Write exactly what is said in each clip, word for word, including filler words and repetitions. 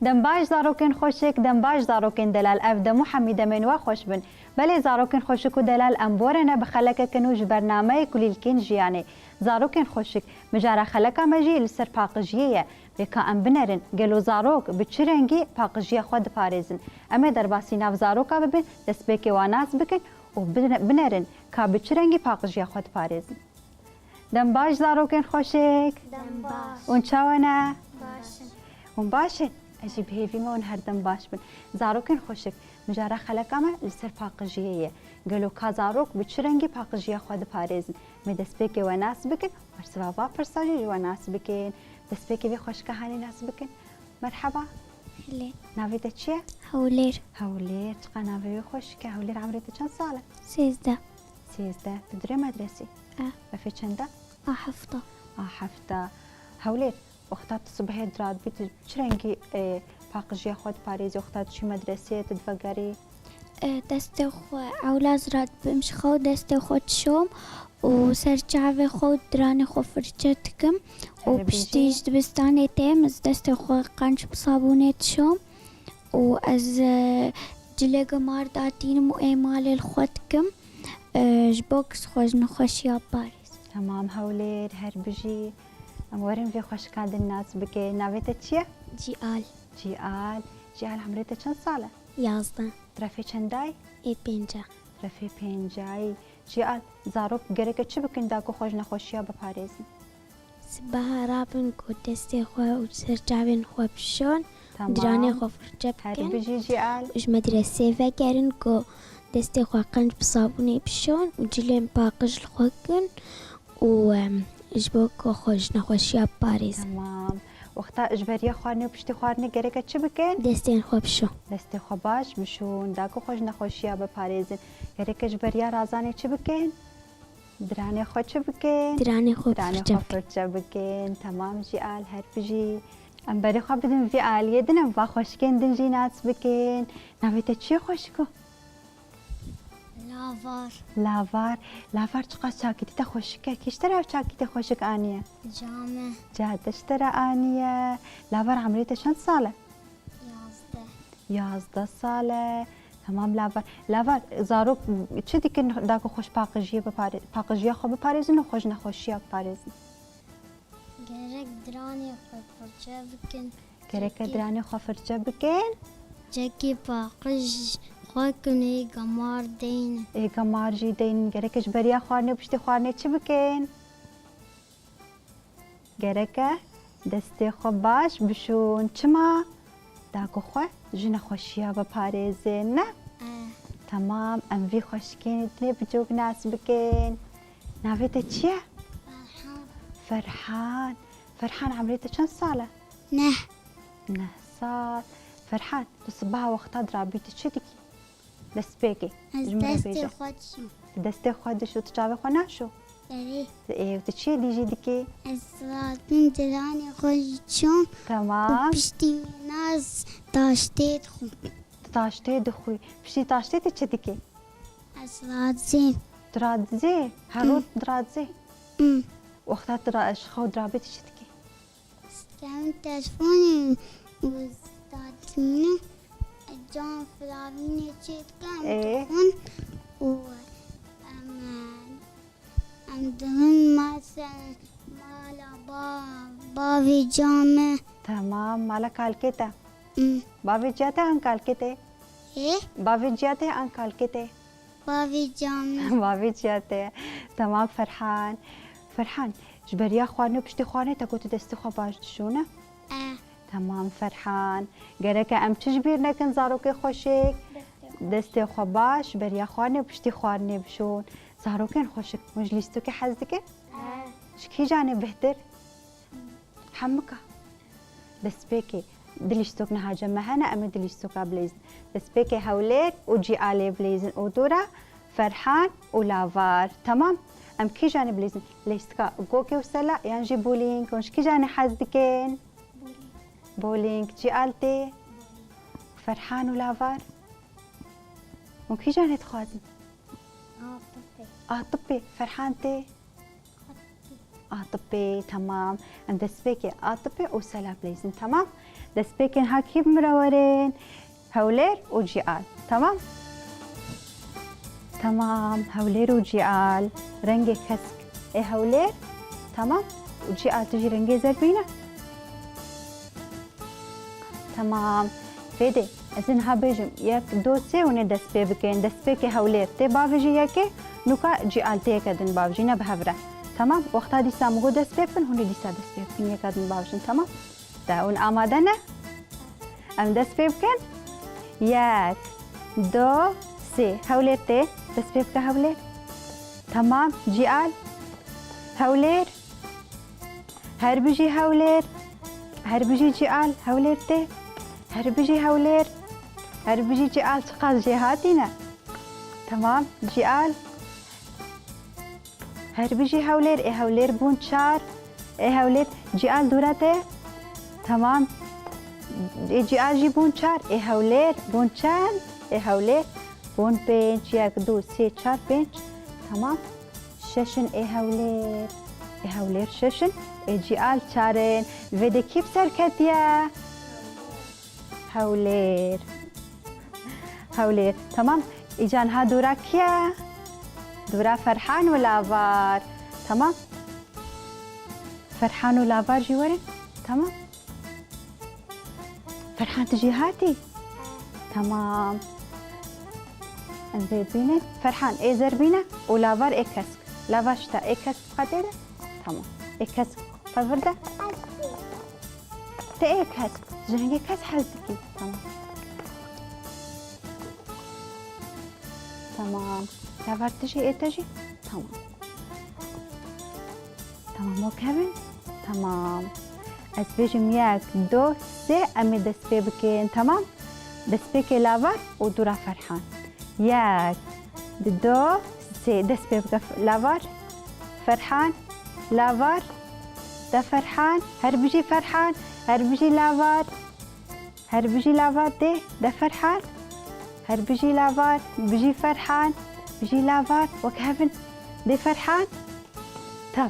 Dem baş zarokên xweşik, dem baş zarokên delal, ev dem û hemî demên we xweş bin. Belê zarokên xweşik û delal, em borene bi xelekeke nû ji bernameyê Kulîlkên Jiyanê. Zarokên xweşik, mijara xeleka me jî li ser paqijiyê ye. Bê ka em binerin, gelo zarok bi çi rengî paqijiya xwe diparêzin? Em ê derbasî nav zaroka bibin, destpêkê wan nas bikin û bine-, binerin ka bi çi rengî paqijiya xwe diparêzin. Dem baş zarokên xweşik. Dem baş. Hûn çawa ne? Baş in. Hûn baş in? Ez jî bi hêvî me hûn her dem baş bin. Zarokên xweşik, mijara xeleka me li ser paqijiyê ye. Gelo ka zarok bi çi rengî paqijiya xwe diparêzin? Me destpêkê we nas bikin, bersiva va pirsa jî ji we nas bikin. Destpêkê vê xweşika hanê nas bikin. Merheba. Helê. Navê te çi ye? Hewlêr. Hewlêr, çiqa navê wê xweşik e. Hewlêr, emrê te çend sal e? Sêzdeh. Sêzdeh. Tu dirê medresî? E. Refê çend e? A hefta. A hefta. Hewlêr, wexta tu sibehê diradibî, tu çi rengî, e, paqijiya xwe diparêzî? Wexta tu çî medresê, tu divegerî? E, destê xwe ewla ez radibim ji xew, destê xwe dişom û ser çavê xwe û diranê xwe firçe dikim û Erê piştî bêjî. Ji dibistanê têm, ez destê xwe qenc bi sabûnê dişom û ez, e, cilê gemar datînim û ê malê li xwe dikim, e, ji bo ku ji xwe ji nexweşiya biparêzim. Temam Hewlêr, her bijî. Em werin vê xweşika din nas bikin. Navê te çi ye? Cîal. Cîal. Cîal, emrê te çend sal e? Yazdeh. Refê çendayî? Ê pênca. Refê pêncayî. Cîal, zarok gereke çi bikin da ku xwe ji nexweşiya biparêzin? Sibeha rabin ku destê xwe û ser çavên xwe bişon, Tamam. Diranê xwe firçe Her bikin. Bijî Cîal. Ji medresê vegerin ku destê xwe qenc bi sabûnê bişon û cilên paqij li xwe kin û, em, ji bo ku xwe ji nexweşiya biparêzin. Tamam. Wexta ji beriya xwarinê û piştî xwarinê gereke çi bikin? Destên xwe bişon. Destê xwe baş bişon, da ku xwe ji nexweşiya biparêzin. Gereke ji beriya razanê çi bikin? Diranê xwe çi bikin? Diranê xwe Diranê firçe xwe bikin. Firçe bikin. Temam Cîal, her bijî. Em berê xwe bidin vî aliyê din, em va xweşikên din jî nas bikin. Navê te çi ye xweşiko? Lavar. Lavar. Lavar çiqas çakîtî te xweşik e. Kî ji te re ev çakîtê xweşik aniye? Ca me. Ca te ji te re aniye. Lavar emrê te çend sal e? Yazdeh. Yazdeh sal e. Temam Lavar. Lavar, zarok çi dikin da ku xwe ji paqijiyê bipare-, paqijiya xwe biparêzin û xwe ji nexweşiya biparêzin? Gerek diranê xwe firçe bikin. Gereke Çekî- diranê xwe firçe bikin. Çekî paqij xwe kin ê gemar deynin. Ê gemar jî deynin. Gereke ji beriya xwarinê û piştî xwarinê çi bikin? Gereke destê xwe baş bişon. Çima? Da ku xwe ji nexweşiya biparêzin, ne? Eh. Temam, em vî xweşikên dinê bi cok nas bikin. Navê te çi ye? Ferhan. Ferhan. Ferhan, emrê te çend sal e? Neh. Neh sal. Ferhan, tu sibeha wexta dirabî tu çi dikî? Destpêkê. Ez Ji min re destê bêje. Xwe dişom. Tu destê xwe dişo, tu çavê xwe naşo? Erê. Ê, tu çi dî jî dikî? Ez radibim, diranê xwe jî dişom. Temam. Û piştî wê nas taştê dixwim. Tu taştê dixwî. Piştî taştê tu çi dikî? Ez radizêm. Tu radizê? Her Hı. roj diradizê? Hı. Wexta tu ra-, ji xew dirabî tu çi dikî? Dikevin telefonê û dadimînim, can firavînê çê dikim, Ê. Dixwin û em, em dixwin mase-, mala ba-, bavê ca me. Temam, mala kalkê te. Hı. Bavê ciya te an kalkê te? Ê? Bavê ciya te an kalkê te? Bavê ca min. Bavê ciya te. Temam Ferhan. Ferhan, ji beriya xwarinê û piştî xwarinê te got tu destê xwe baş dişûne? E. Temam Ferhan. Gereke em çi ji bîr nekin zarokê xweşik? Destê xwe. Destê xwe baş, beriya xwarinê û piştî xwarinê bişûn. Zarokên xweşik, hûn ji lîstokê hez dikin? E. Ji kîjanê bihtir? Hemika. Destpêkê di lîstok niha cem me hene, em ê di lîstoka bileyzin. Destpêkê Hewlêr û Cîalê bileyzin û dora Ferhan û Lavar. Temam. Em kîjanê bileyzin? Lîstika gokê û sela yan jî bowling. Hûn ji kîjanê hez dikin? Bowling. Cîal tê? Ferhan û Lavar? Hûn kîjanê dixwazin? Atipê. Atipê. Ferhan tê? Atipê, temam. Em destpêkê Atipê û Sela bileyzin, temam? Destpêkên ha kî bi min re werin? Hewlêr û Cîal. Temam? Temam. Hewlêr û Cîal. Rengê kesk ê hewlêr. Temam. Û Cîal tu jî rengê zer bîne. Temam. Fêdê, ez ê niha bêjim, yek, do, sê, hûn ê dest pê bikin. Destpêkê hewlêr tê bavêjî yekê, nûka Cîal tê yeka din bavêjî, ne bi hev re. Temam? Wexta dîsa min got dest pê bikin, hûn ê dîsa dest pê bikin, yeka din bavêjin. Temam? De hûn amade ne? Em dest pê bikin. Yek, do, sê. Hewlêr tê. Dest pê bike hewlêr. Temam. Cîal. Hewlêr. Her bijî hewlêr. Her bijî Cîal. Hewlêr tê. Her bijî hewlêr. Her bijî Cîal. Çiqas jê hatîne. Temam. Cîal. Her bijî hewlêr, ê hewlêr bûn çar. Ê hewlêr, Cîal dûra te. Temam. Ê Cîal jî bûn çar. Ê hewlêr bûn çend? Ê hewlêr bûn pênc. Yek, du, sê, çar, pênc. Temam. Şeş in ê hewlêr. Ê hewlêr şeş in. Ê Cîal çar in. Vê de kî bi ser ketiye? Hewlêr. Hewlêr. Temam. Îca niha dûra kî ye? Dûra Ferhan û Lavar. Temam. Ferhan û Lavar jî werin. Temam. Ferhan, tu jî hatî? Temam. Em vê bînin. Ferhan, ê zer bîne û Lavar ê kesk. Lavar şita ê kesk xwe tê de. Temam. Ê kesk xwe vir de. Te ê kesk. Ji rengê kesk hez dikî. Tamam. Tamam. Lavar tu jî ê te jî. Tamam. Tamam, ok hebin. Tamam. Ez bêjim yek, do, sê, em ê dest pê bikin. Tamam. Destpêkê Lavar û dûra Ferhan. Yek, di, do, sê. Dest pê bike Lavar. Ferhan. Lavar. De Ferhan. Her bijî Ferhan. Her bijî Lavar. Her bijî Lavar dê. De Ferhan. Her bijî Lavar. Bijî Ferhan. Bijî Lavar. Wek hev in. Dê Ferhan. Tam.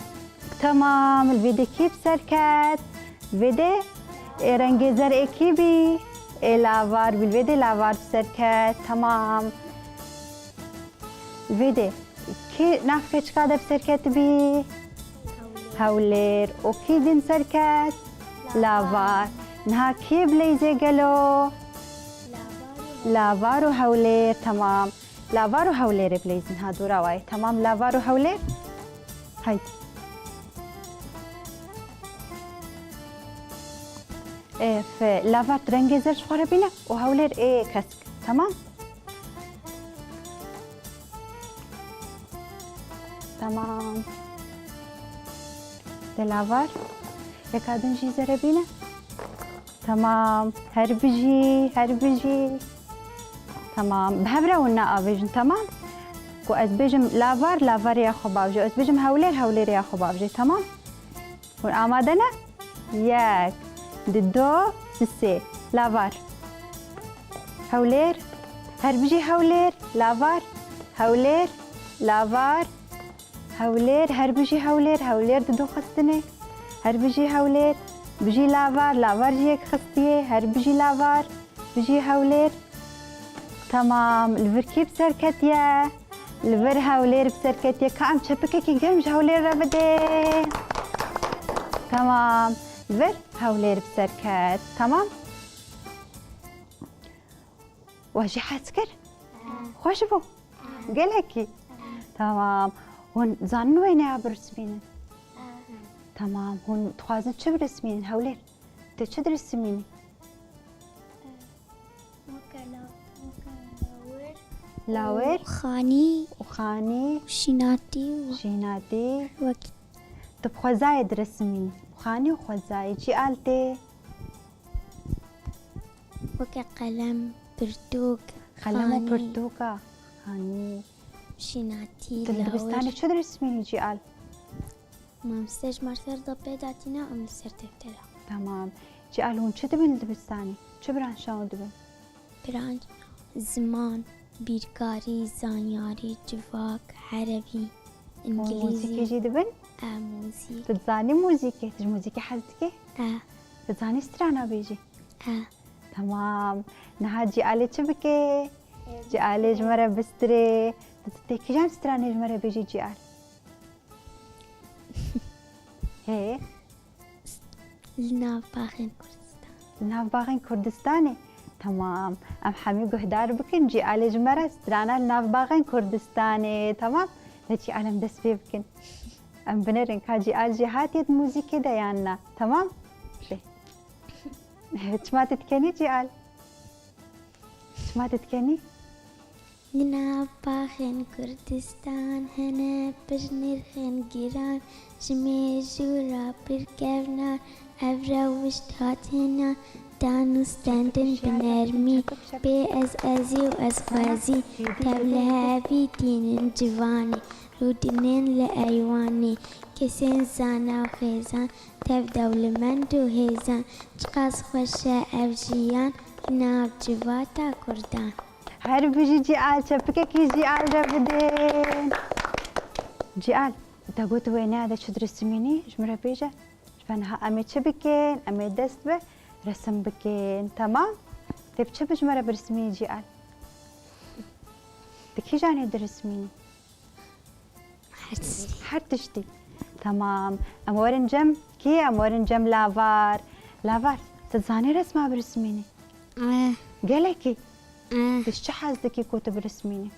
Tamam. Li vê de kî bi ser ket? Li vê de, e, rengê zer ê kî bî? Ê Lavar bî. Li vê de Lavar bi ser ket. Tamam. Li vê de kî nav keçika de bi ser ketibî? Hewlêr. Û kî din ser ket? Lavar. Niha kî bileyzê gelo? Lavar û Hewlêr. Temam. Lavar û Hewlêrê bileyzin ha dûra wayê. Temam, Lavar û Hewlêr. Haydi. Ê, f-, Lavar tu rengê zer ji xwe re bîne û Hewlêr ê kesk. Temam? Tamam. De Lavar. Yeka din jî zer ê bîne. Tamam. Her bijî, her bijî. Tamam. Bi hev re hûn neavêjin, tamam? Ku ez bêjim Lavar, Lavarê ya xwe bavêje. Ez bêjim Hewlêr, Hewlêrê ya xwe bavêje, tamam? Hûn amade ne? Yek, di, do, di, sê. Lavar. Hewlêr. Her bijî Hewlêr. Lavar. Hewlêr. Lavar. Hewlêr. Her bijî Hewlêr. Hewlêr dido xistinê. Her bijî Hewlêr. Bijî Lavar. Lavar jî yek xistiyê. Her bijî Lavar. Bijî Hewlêr. Tamam. Li vir kî bi ser ketiye? Li vir Hewlêr bi ser ketiye. Ka em çepikekî germ ji Hewlêr re bidê. Tamam. Vir Hewlêr bi ser ket. Tamam. We jî hez kir? Xweş bû? Gelekî? Tamam. Hûn zanin wêneya birismînin? Tamam. Hûn dixwazin çi birismînin Hewlêr? Tu çi dirismînî? Weke la-, weke lawir. Lawir. Û xanî. Û xanî. Şînatî û Şînatî. Wekî. Tu bi xwezayê dirismînî. Xanî û xwezayê. Cîal tê? Weke qelem, pirtûk, Qelem û xanî. Pirtûka. Xanî. Şînatî, lawir. Tu li dibistanê çi dirismînî Cîal? Mamostê ji me ser de pê datîne, em li ser defter de. Tamam. Cîal, hûn çi dibin li dibistanê? Çi branşan dibin? Branş, ziman, bîrkarî, zanyarî, civak, erebî, Hûn îngilîzî. Muzîkê jî dibin? E, muzîk. Tu dizanî muzîkê? Tu ji muzîkê hez dikî? E. Tu dizanî strana bêjî? E. E. Tamam. Niha Cîalê çi bike? Cîalê ji me re bistirê. Tu tê kîjan stranê ji me re bêjî Cîal? Hê? Li nav baxên Kurdistan. Li nav baxên Kurdistanê? Tamam. Em hemî guhdar bikin, Cîalê ji me re strana li nav baxên Kurdistanê. Tamam? De Cîal em dest pê bikin. Em binerin ka Cîal jî hatiye di muzîkê de yan na. Tamam? Lê. Çima tu dikenî Cîal? Çima tu dikenî? Li nav baxên Kurdistan hene pir nirxên giran, ji mêjû re pir kevnar, ev rewişt hatine dan û stendin bi nermî, bê ez ezî û ez xwezî, tev li hevî tînin civanê, rûdinên li eywanê, kesên zana û xêzan, tev dewlemend û hêzan, çiqas xweş e ev jiyan li nav civata Kurdan. Her bijî Cîal, çepikekî Cîal re bidin. Cîal, te got wêneya de çi dirismînî? Ji min re bêje. Ji ber niha em ê çi bikin? Em ê dest bi resim bikin. Temam? Tê bi çi bi ji me re birismînî Cîal? Di kîjanê dirismînî? Her tiştî. Her tiştî. Temam. Em werin cem kî? Em werin cem Lavar. Lavar, tu dizanî resma birismînî? Eh. Gelekî? Eh. Tu ji çi hez dikî ku tu birismînî?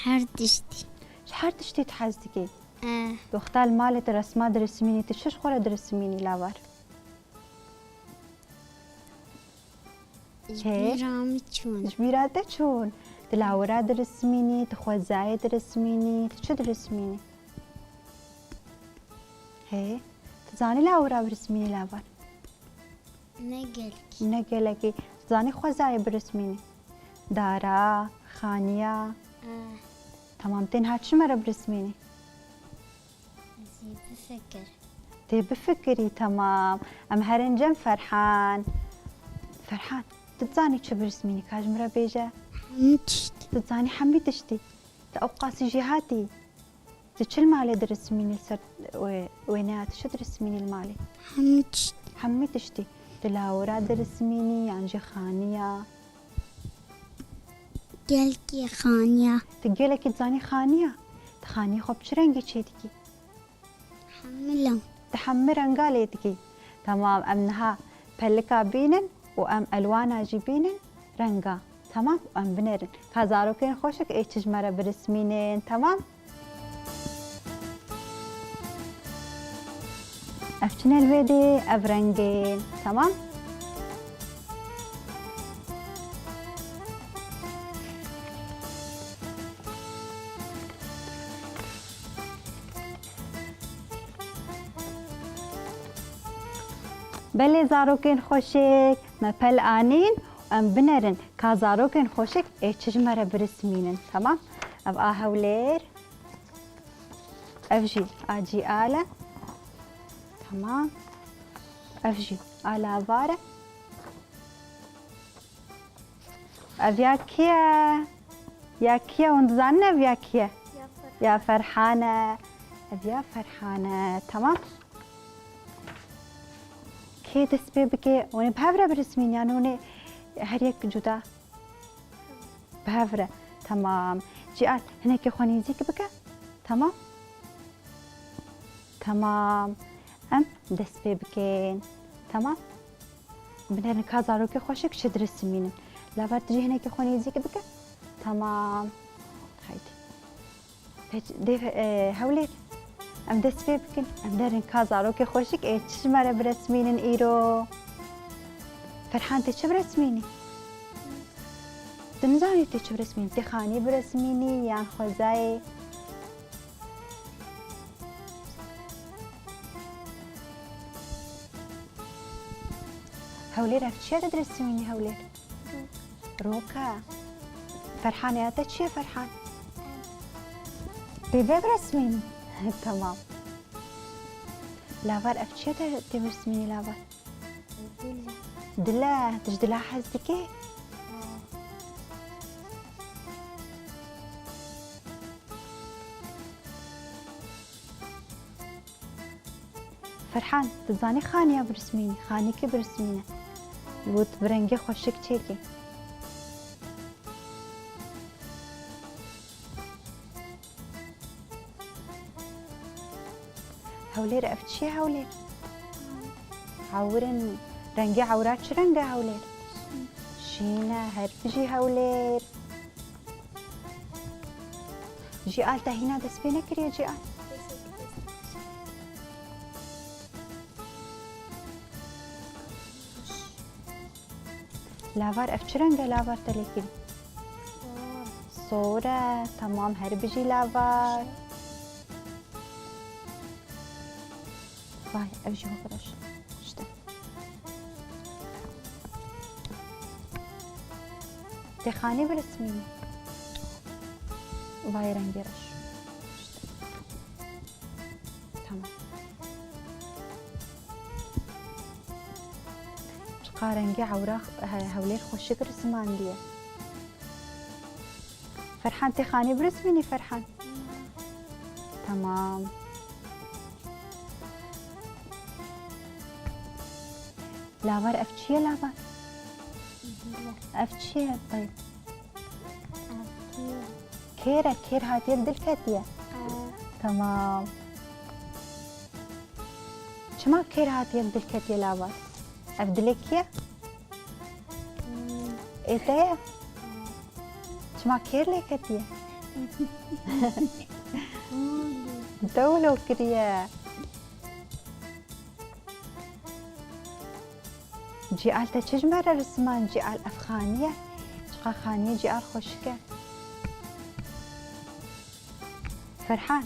Her tiştî. Ji her tiştî tu hez dikî? Eh. Tu wexta li malê tu resma dirismînî, tu çi ji xwe re dirismînî Lavar? Ji Hê? bîra min çûn. Ji bîra te çûn? Tu lawira dirismînî, tu xwezayê dirismînî, tu çi dirismînî? Hê? Tu zanî lawira birismînî Lavar? Ne gelkî. Ne gelekî. Tu zanî xwezayê birismînî? Dara, xaniya. Eh. Tamam, tê niha çi ji me re birismînî? Ez ê bifikir. Tê bifikirî, temam. Em herin cem Ferhan. Ferhan, tu dizanî çi birismînî, ka ji min re bêje? Hemî tişt. Tu dizanî hemî tiştî. Tu ew qasî jêhatî. Tu çi li malê dirismînî li ser wê, wêneya tu çi dirismînî li malê? Hemî tişt. Hemî tiştî. Tu lawira dirismînî yan jî xaniya? Gelkî xaniya. Tu gelekî dizanî xaniya? Tu xaniyê xwe bi çi rengî çêdikî? Hemû leng. Tu hemû renga lê dikî. Temam, em niha pelika bînin û em elwana jî bînin renga. Temam, em binerin. Ka zarokên xweşik ê çi ji me re birismînin. Temam? Ev çi ne li vê dê? Ev rengên. Temam? Belê zarokên xweşik, me pel anîn û em binerin ka zarokên xweşik ê çi ji me re birismînin. Temam? Ev a Hewlêr. Ev jî a Cîal e. Temam. Ev jî a Lavar e. Ev ya kî ye? Ya kî ye? Hûn dizanin ev ya kî ye? Ya Ferhan. Ya Ferhan e. Ev ya Ferhan e. Temam. Kê dest pê bike? Hûn ê bi hev re birismîn yan hûn ê her yek cuda? Bi hev re. Temam. Cîal, hinekî xwe nêzîk bike. Temam. Temam. Em dest pê bikin. Temam. Binêrin ka zarokê xweşik çi dirismînin. Lavar tu jî hinekî xwe nêzîk bike. Temam. Haydi. Pêç, dê, e, Hewlêr. Em dest pê bikin. Em derin ka zarokê xweşik ê çi ji me re biresmînin îro. Ferhan tê çi biresmînî? Tu nizanî tê çi biresmînî? Tê xanî biresmînî yan xwezayê? Hewlêr, ev çi ye tu diresmînî Hewlêr? Rok e. Ferhan, ya te çi ye Ferhan? Pê ve biresmînî? Tamam. Lavar, ev çi ye te tê biresmînî Lavar? Dil e. Dil e. Tu ji dila hez dikî? Ferhan, tu zanî xaniya birismînî, xanîkî birismîne. Ji bo tu bi rengê xweşik çêkî. Hewlêr, ev çi ye Hewlêr? Ewrin, rengê ewra çi reng e Hewlêr? Şîn e, her bijî Hewlêr. Jîal, te hîna dest pê nekiriye Jîal? Lavar, ev çi reng e lavar te lê kirî? Sor e, temam, her bijî lavar. Vay, ev jî wek reş. İşte. Tê xanî birismînî. Vay rengê reş. İşte. Tamam. Çiqa rengê ewra he-, Hewlêr xweşik risimandiye. Ferhan, tê xanî birismînî Ferhan? Tamam. Lavar, ev çi ye lavar? Ev çi ye? Tayb. Kêr e, kêr hatiye dil ketiye. Tamam. Çima kêr hatiye dil ketiye lavar? Ev dilê kî ye? Ê te ye? Çima kêr lê ketiye? Te wilo kiriye. Cîal, te çi ji me re risiman Cîal? Ev xanî ye. Çiqa xaniyê Cîal xweşik e. Ferhan,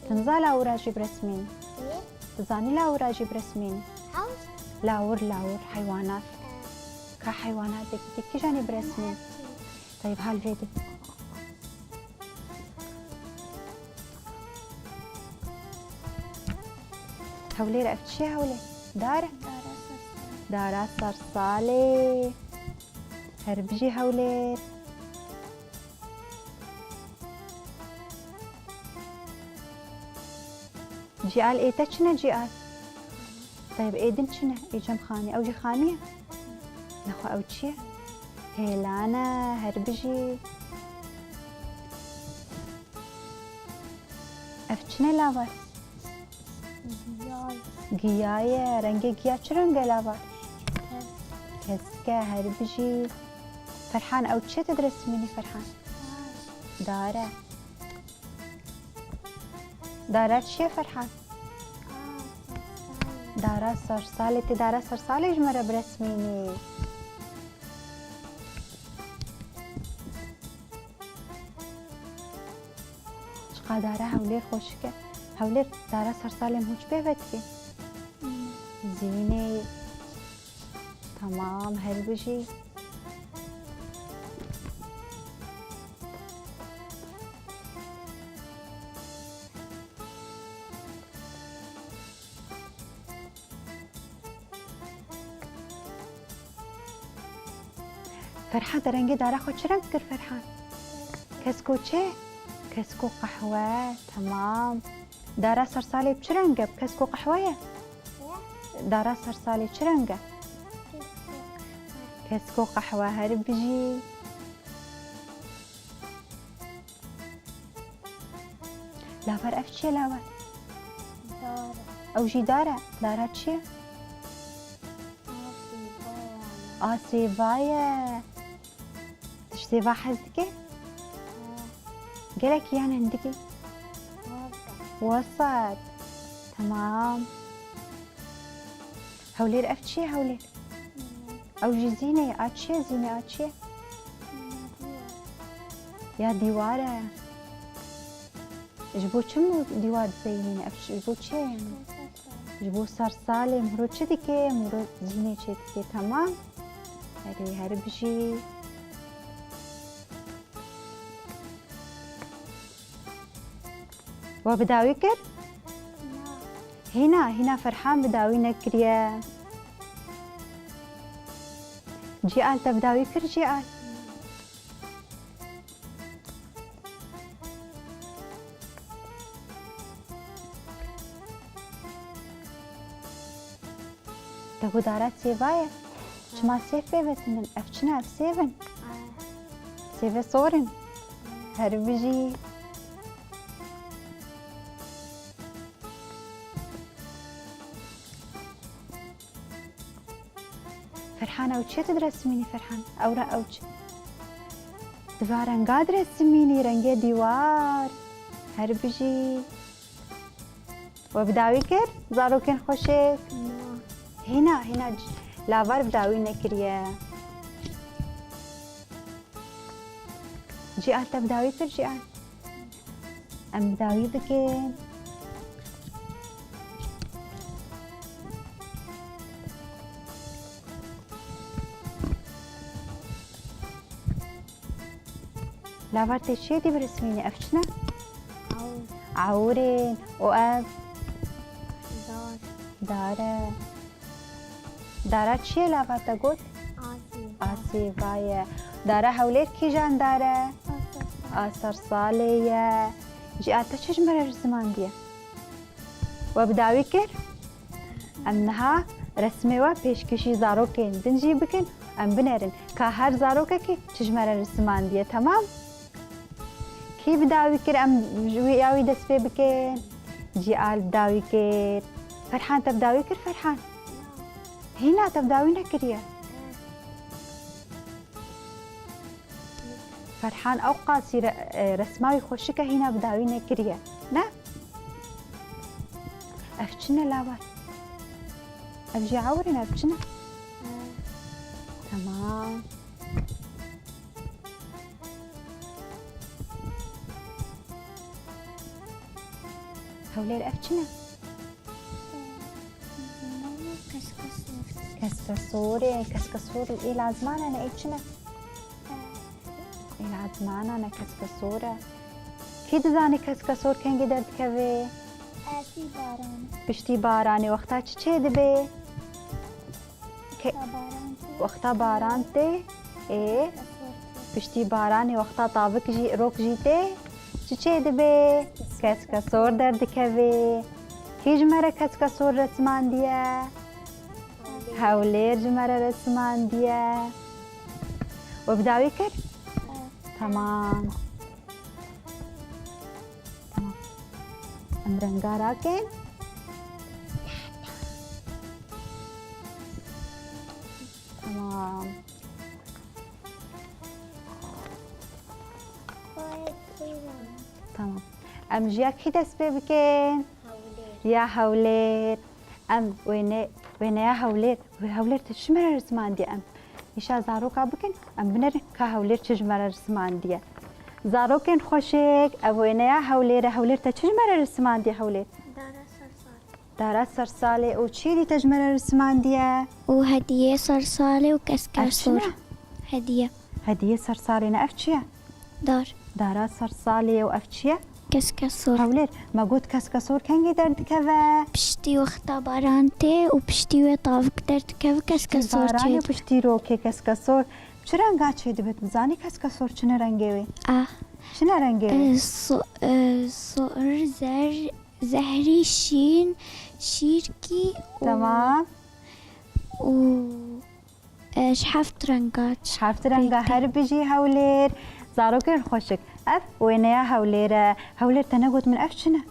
tu niza lawira jî biresmînî? Yê? Tu zanî lawira jî biresmînî? Hewş? Lawir, lawir, heywanat. Ee. Ka heywanatê, tu kîjanî biresmînî? Tayb, hal vê dî. Hewlêr, ev çi ye Hewlêr? Dar e? Dara sersalê. Dara sersalê. Her bijî Hewlêr. Cîal, ê te çi ne Cîal? Tayb, ê din çi ne? Ê cem xanî. Ew jî xanî ye? Nexwe ew çi ye? Hêlan e, her bijî. Ev çi ne lavar? Giya ye. Rengê giya çi reng e lavar? Kesk. Kesk e, her bijî. Ferhan, ew çi ye tu diresmînî Ferhan? Dar. Dar e. Dara çi ye Ferhan? Aa, sersalê. Dara sersalê, tê dara sersalê ji me re biresmînî. Çiqa dara Hewlêr xweşik e. Hewlêr, dara sersalê min hûç pê ve dike. Zînê. Tamam, her bijî. Ferhan, te rengê dara xwe çi reng kir Ferhan? Kesko çi? Kesko qehwe, temam. Dara sersalê bi çi reng e? Bi kesko qehwe ye? Dara sersalê çi reng e? Kesko qehwe, her bijî. Laver, ev çi ye laver? Dar. Ew jî dar e. Dara çi ye? A sêva ye. Tu ji sêva hez dikî? Gelekî yan hindikî? Wesat. Temam. Hewlêr, ev çi ye Hewlêr? Ew jî zînê ye. A çi ye zînê? A çi ye? Ya dîwar e. Ji bo çi min dîwar dizeyînîne? Ev ji bo çi ye yani? Ji bo sersalê. Miro çi dike? Miro zînê çêdike. Temam. Erê, her bijî. We bi dawî kir? Hîna, hîna Ferhan bi dawî nekiriye. Cîal, te bi dawî kir Cîal? Te got dara sêva ye? Çima sêv pê ve tinin? Ev çi ne? Ev sêv in. Sêvê sor in. Her bijî. Ferhan, ew çi tu diresimînî, Ferhan? Ew re ew çi? Diva renga diresimînî, rengê dîwar. Her bijî. We bi dawî kir? Zarokên xweşik. Hîna, hîna c-, lavar bi dawî nekiriye. Cîal, te bi dawî kir, Cîal? Em bi dawî bikin. Lavar tê çiyê dî birismînî? Ev çi ne? Awr. Awrên. Û ev? Dar. Dar e. Dara çi ye lava te got? Asî. Asî, va ye. Dara hewlêr kîjan dar e? Asarsalê ye. Cîal, te çi ji me re risimandiye? We bi dawî kir? Em niha resmê we pêşkêşî zarokên din jî bikin, em binerin ka her zarokekî çi ji me re risimandiye, temam? Kî bi dawî kir, em ji wî ya wî dest pê bikin? Cîal bi dawî kir. Ferhan, te bi dawî kir, Ferhan? Hîna, te bi dawî nekiriye. Ferhan ew qasî re-, e, resma wî xweşik e, hîna bi dawî nekiriye. Ne? Ev çi ne lavar? Ev jî ewr in, ev çi ne? Tamam. Hewlêr, ev çi ne? Keskesor e, keskesor ê lazmana ne, ê çi ne? Ê lazmana ne, keskesor e. Kî dizane keskesor kengî derdikeve? Piştî baranê. Piştî baranê wexta çi çê dibe? Ke-, wexta baran tê, ê, piştî baranê wexta tavik jî, rok jî tê, çi çê dibe? Keskesor derdikeve. Kî ji me re keskesor resimandiye? Hewlêr ji me re resimandiye. We bi dawî kir? Tamam. Tamam. Em renga rakin. Tamam. Tamam. Em ji ya kî dest pê bikin? Hewlêr. Ya hewlêr. Em wêne-, wêneya hewlêr. Wê hewlêr te çi ji me re risimandiye em? Îşa zaroka bikin, em binerin ka hewlêr çi ji me re risimandiye. Zarokên xweşik, ev wêneya hewlêr e. Hewlêr te çi ji me re risimandiye hewlêr? Dara sersalê. Dara sersalê û çi dî te ji me re risimandiye? Û hediyê sersalê û keskesor. Ev çi ne? Hediye. Hediyê sersalê ne, ev çi ye? Dar. Dara sersalê û ev çi ye? Keskesor. Hewlêr, me got keskesor kengî derdikeve? Piştî wexta baran tê û piştî wê tavik derdikeve, keskesor çê dibe. Piştî baranê û piştî rokê keskesor. Çi renga çê dibe? Tu dizanî keskesor çi ne rengê wê? Ah. Çi ne rengê wê? Eh, so-, eh, sor, zer-, zehrî, şîn, şîrkî û Tamam. û E, ji heft renga. Ji heft renga. Her bijî hewlêr. Zarokên xweşik. Ev wêneya hewlêr e. Hewlêr, te negot min ev çi ne?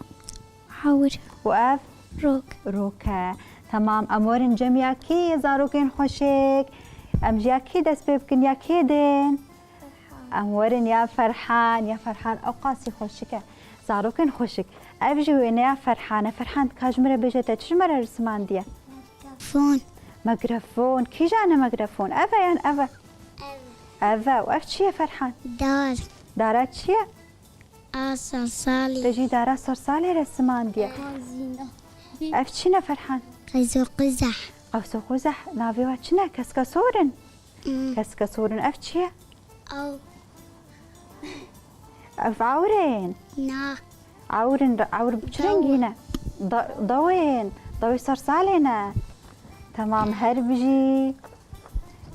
Hewr. Û ev? Rok. Rok e. Temam. Em werin cem ya kî, zarokên xweşik? Em ji ya kî dest pê bikin, ya kê din? Em werin ya Ferhan. Ya Ferhan ew qasî xweşik e. Zarokên xweşik. Ev jî wêneya Ferhan e. Ferhan, ka ji min re bêje, te çi ji me re risimandiye? Fon. Megrefon. Kîjan e megrefon? Ev e yan ev e? Ev. Ev e. Û ev çi ye Ferhan? Dar. Dara çi ye? A sersalê. Te jî dara sersalê resimandiye. Ev çi ne Ferhan? Qezo quzeh. Qezo quzeh. Navê wa çi ne? Keskesor in. Hmm. Keskesor in. Ev çi ye? Ew. Ev awr in. Na. Awr in, awr bi çi rengî ne? Da-, dawên. Dawê sersalê ne. Temam, her bijî.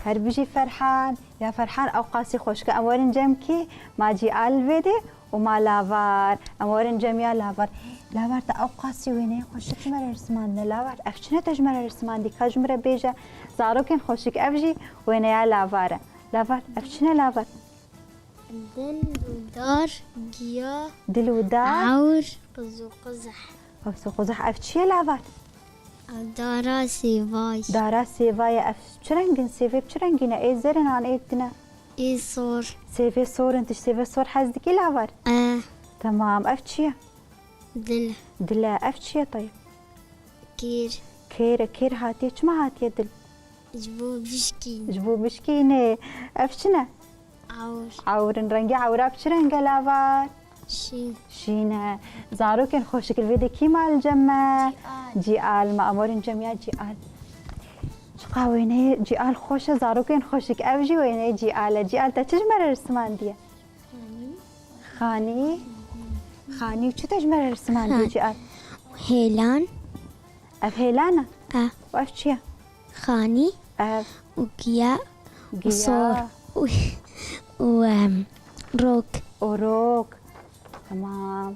Her bijî Ferhan. Ya Ferhan, ew qasî xweşik e. Em werin cem kî? Ma Cîal vê de û ma Lavar. Em werin cem ya Lavar. Lavar, te ew qasî wêneyê xweşik ji me re rismandine Lavar. Ev çi ne te ji me re rismandî? Ka ji min re bêje. Zarokên xweşik, ev jî wêneya Lavar e. Lavar, ev çi ne Lavar? Dil û dar, giya, Dil û dar. Ewr, qiz û qizeh. Qiz û qizeh, ev çi ye Lavar? Ev dara sêvay. Dara sêva ye, ev çi reng in? Sêvê bi çi rengî ne? Ê zer in an ê din e? Ê sor. Sêvê sor in, tu ji sêvê sor hez dikî Lavar? E. Temam, ev çi ye? Dil. Dil e, ev çi ye tayê? Kêr. Kêr e, kêr hatiye, çima hatiye dil? Ji bo bişkîn. Ji bo bişkînê. Ev çi ne? Ewr. Ewr in, rengê ewra bi çi reng e Lavar? Şîn. Şîn e. Zarokên xweşik, li vê de kî ma li cem me? Cîal. Cîal, ma em werin cem ya Cîal. Çiqa wêneyê Cîal xweş e, zarokên xweşik, ev jî wêneyê Cîal e. Cîal, te çi ji me re risimandiye? Xanî. Xanî û çi te ji me re risimandiye Cîal? Hêlan. Ev hêlan e? E. Û ev çi ye? Xanî. Ev. Û giya. Giya. Û sor. Û, û, em, rok. Û rok. Temam.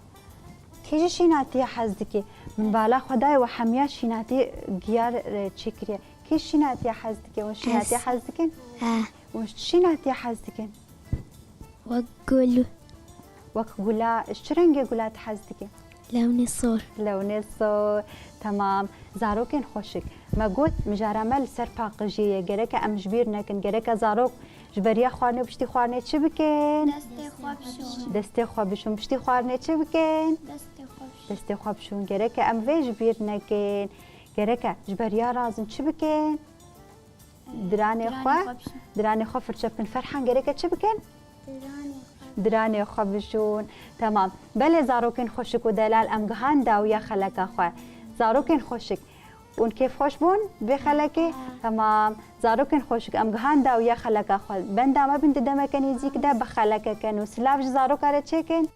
Kî ji şînatiya hez dike? Min bala xwe dayê we hemiya şînatî giya re çêkiriye. Kî şînatiya hez dike? Hûn şînatiya hez dikin? E. Hûn ji şînatiya hez dikin? Wek gul. Wek gula, ji çi rengê gula tu hez dike? Lewnê sor. Lewnê sor. Temam. Zarokên xweşik. Me got, mijara me li ser paqijiyê ye. Gereke em ji bîr nekin. Gereke zarok ji beriya xwarinê û piştî xwarinê çi bikin? Destê xwe bişon. Destê xwe bişon. Piştî xwarinê çi bikin? Destê xwe bişon. Destê xwe bişon. Gereke em vê ji bîr nekin. Gereke ji beriya razin çi bikin? Diranê xwe, diranê xwe firçe bikin. Ferhan, gereke çi bikin? Diranê xwe. Diranê xwe bişûn. Temam. Belê zarokên xweşik û delal, em gihan dawiya xeleka xwe. Zarokên xweşik, hûn kêfxweş bûn vê xelekê? Temam. Zarokên xweşik, em gihan dawiya xeleka xwe. Benda me bin di demeke nêzîk de bi xelekeke nû. Silav ji zaroka re çêkin.